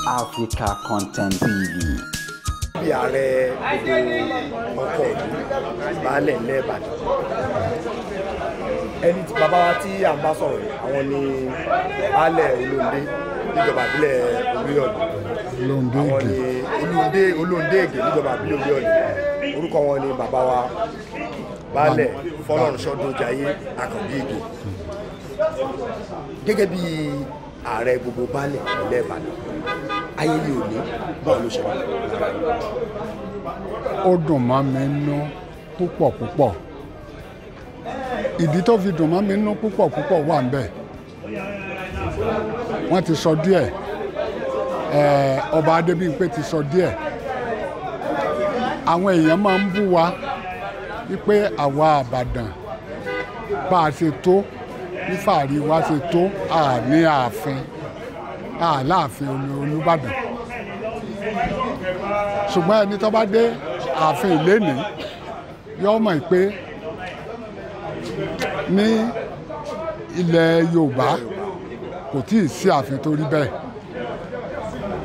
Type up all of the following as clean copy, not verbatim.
Africa Content TV. Bí ààrẹ gbogbo ọkọ̀ ìlú baálẹ̀ ilẹ̀ Ìbàdàn, ẹni tí bàbá wa tí à ń bá sọ̀rọ̀ yìí, àwọn ni baálẹ̀ Olóńdé níjọba ìbílẹ̀ Olúyọ̀lé. Olóńdé. Àwọn Ègè. ni Olóńdé, Olóńdé Ègè níjọba ìbílẹ̀ Olúyọ̀lé. Orúkọ wọn ni bàbá wa baálẹ̀ Fọlọ́runṣọ́ Jayé Àkànbí Ìgè. Gẹ́gẹ́ bí ààrẹ gbogbo baálẹ̀ ilẹ̀ Ìbàdàn, ayẹyẹ òní, báwo ló ṣe wà lára yìí? Ó dùn mọ́ mi nú púpọ̀ púpọ̀. Ìdí tó fi dùn mọ́ mi nú púpọ̀ púpọ̀ wà ń bẹ̀. Wọ́n ti sọ díẹ̀, ọba Adébímpé ti sọ díẹ̀. Àwọn èèyàn máa ń bú wa wípé àwa Àbàdàn, bá a ṣe tó ní fàárí wa ṣe tó, àní ààfin, àláàfin Olúbàdàn. Ṣùgbọ́n ẹni tó bá dé ààfin ìlénìí yóò mọ̀ pé ní ilẹ̀ Yorùbá kò tí ì sí ààfin tó rí bẹ́ẹ̀.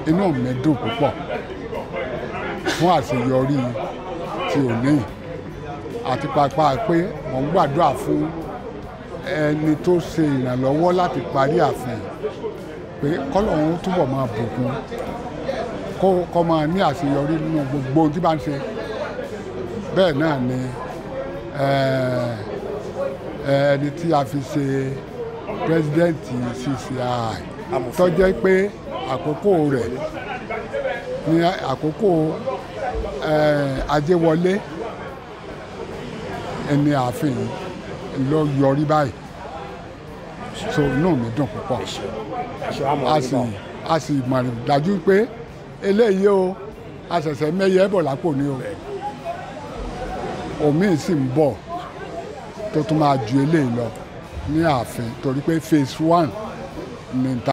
Inú mi dùn púpọ̀ fún àṣeyọrí ti òní, àti pàápàá pé mò ń gbàdúrà fún ẹni tó ṣe ìrànlọ́wọ́ láti parí ààfin pé kọ́lọ́hún túbọ̀ máa bùkún, kó máa ní àṣeyọrí nínú gbogbo ohun tí bá ń ṣe. Bẹ́ẹ̀ náà ni ẹni tí a fi ṣe pírẹsidẹ́ǹtì CCI, tó jẹ́ pé àkókò rẹ̀ ní àkókò Ajéwọlé ẹni ààfin ló yọrí báyìí. So inú mi dùn púpọ̀. A sì mọ̀ dájú pé eléyìí o, a ṣẹ̀ṣẹ̀ mẹ́yẹ bọ̀ lápò ni o, òmíì sì ń bọ̀ tó tún máa ju eléyìí lọ ní ààfin, torí pé phase one ní ta.